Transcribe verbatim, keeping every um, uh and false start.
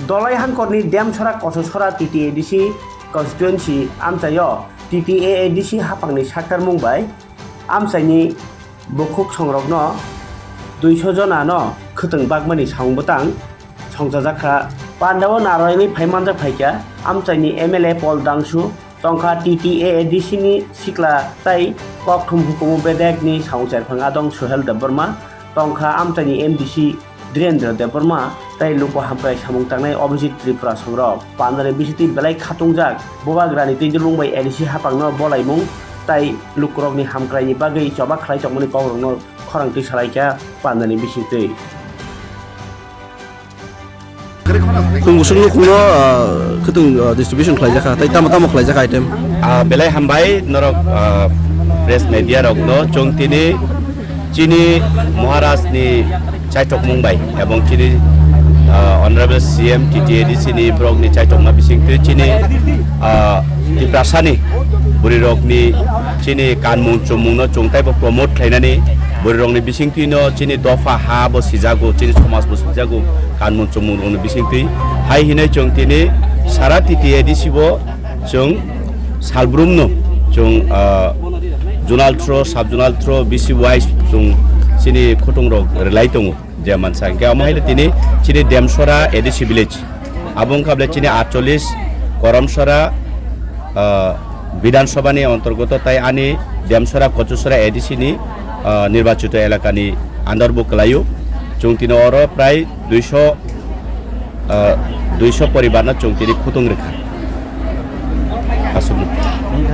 Dolai hangkorni Demsora Kososora T T A D C constituency amchaio T T A A D C haphangni saktarmung bai amchaini bukhuk songrokno duiso jonano khwtwng bakmani samung bwtang songchajakha. Pandao narwkni phai manjak phaikha amchaini M L A Paul Dangsu, tongkha T T A A D C ni sikla tei kokthum hukumu bedekni samung cherphang adong Suhel Debbarma, tongkha amchaini M D C Dhirendra Debbarma tei luku hamkrai samung tangnai Abhijit Tripura songrok. Pandani bisingtwi belai khatungjak Bubagrani twijlung bai A D C haphangno bolaimung tei lukurokni hamkraini bagwi choba khlai tongmani kokrokno khorang twi salaikha pandani bisingtwi. Khung busuk nukhungno, ah, khwtwng, ah, distribution khlaijakha, tei tamo tamo khlaijakha item? Ah, belai hambai norok, ah, press media rokno, chwng tini chini Maharaj ni chaithokmung bai ebong chini, ah, Honorable C M T T A D C ni borok ni chaithokma bisingtwi chini, ah, Tiprasa ni bwrwi rok ni chini kanmung chumung no chwng taibo promote khlainani bwrwi rok ni bisingtwi no chini dopha ha bo sijago, chini somaj bo sijago, kanmung chumung rok ni bisingtwi. Hai hinai chwng tini sara T T A D C bo chwng salbrum no chwng, ah, zonal through, sub zonal through, B C wise chwng chini khutong rok relai tongo. Je mansa hingke omo haile tini chini Demsora A D C village. Abo wngkha bole chini atchollis Koromsora, ah, Bidhan Sabha ni antorgoto tai ani Demsora Kochusora A D C ni, ah, nirbachito elaka ni under bo kwlaio. Chwng tini oro prai duiso, ah, duiso poribar no chwng tini khutong rikha.